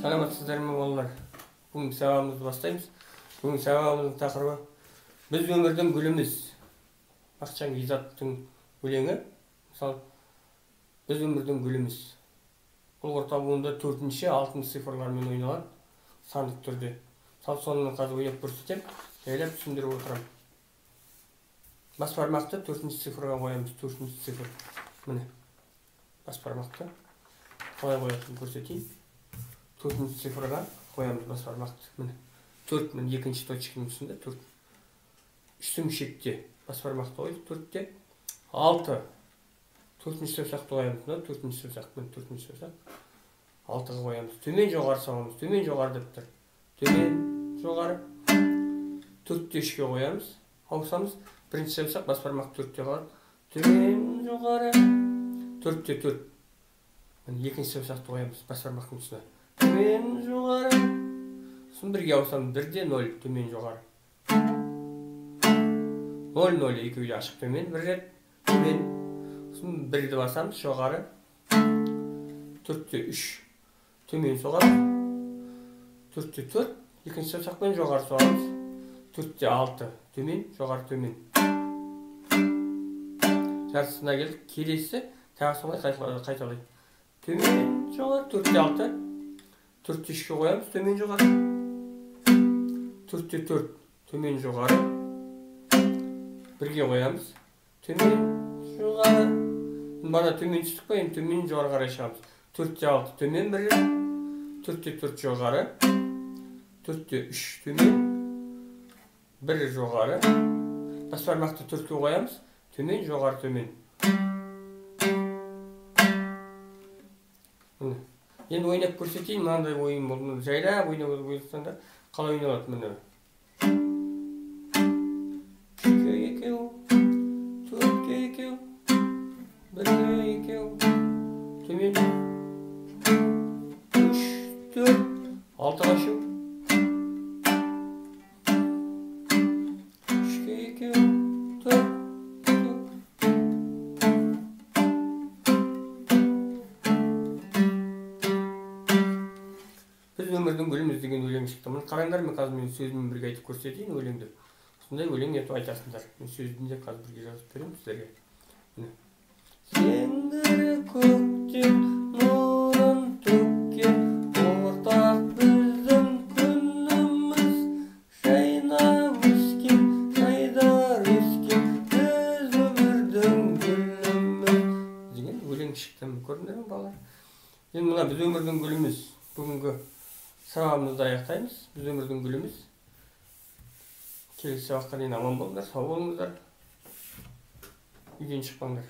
Саламатсыздар ма, балалар? Бүгінгі сабағымызды бастаймыз. Бүгінгі сабағымыздың тақырыбы «Біз өмірдің гүліміз». Бақытжан Ғизаттың өлеңі. Мысалы, біз өмірдің гүліміз. Бұл орта буында 4-ші, 6-шы цифрлармен ойналады сандық түрде. Мысалы, соны мен қазір ойнап көрсетемін, жайлап түсіндіріп отырамын. Бас бармақты 4-ші цифрға қоямыз, 4-ші цифр. Міне. Бас бармақты қалай қоятынын көрсетейін. 4-ші цифрға қоямыз бас бармақты. Міне. 4, міне, екінші точканың үстінде 4. Үстіңгі шекте бас бармақты қойдық 4-те. 6. 4-ші саусақты қоямыз. Мына 4-ші саусақ, міне 4-ші саусақ. 6-ға қоямыз. Төмен жоғары саламыз. Төмен жоғары деп тұр. Төмен жоғары. 4-те 3-ке қоямыз. Ауысамыз. Бірінші саусақ бас бармақ 4-те қалады. Төмен жоғары. 4-те 4. Міне, екінші саусақты қоямыз бас бармақтың тұсына. Төмен жоғары. Сосын бірге ауысамыз. 1-де 0 төмен жоғары. 0 0 екеуі де ашық төмен бір рет. Төмен. Сосын 1-ді басамыз жоғары. 4-те 3 төмен соғамыз. 4-те 4 екінші саусақпен жоғары соғамыз. 4-те 6 төмен жоғары төмен. Жартысына келдік. Келесі тағы солай қайталайды. Төмен жоғары 4-те 6. 4-те 3-ке қоямыз төмен жоғары. 4-те 4 төмен жоғары. Бірге қоямыз. Төмен жоғары. Бана төмен түстік қой, енді төмен жоғары қарай шығамыз. 4-те 6 төмен бір рет. 4-те 4 жоғары. 4-те 3 төмен. 1 жоғары. Бас бармақты 4-ке қоямыз. Төмен жоғары төмен. Міне. Енді ойнап көрсетейін, мынандай ойын болды. Жайлап ойнап ойнасаңдар қалай ойналады, міне. 3-ке 2, 4-ке 2, 1-ке 2, төмен. 3, 4, 6-ға 3. 3-ке 2, 4. Біз өмірдің гүліміз деген өлең шықты. Міне қараңдар, мен қазір мен сөзіммен бірге айтып көрсетейін өлеңді. Сондай өлең етіп айтасыңдар. Мен сөзін де қазір бірге жазып беремін сіздерге. Міне. Сендер көктен нұрын төккен, ортақ біздің күніміз, жайнап өскен, жайдар өскен, біз өмірдің гүліміз деген өлең шықты. Көрдіңдер ме, балалар? Енді мына біз өмірдің гүліміз бүгінгі сабағымызды аяқтаймыз. Біз өмірдің гүліміз. Келесі сабаққа дейін аман болыңдар, сау болыңыздар. Үйден шықпаңдар.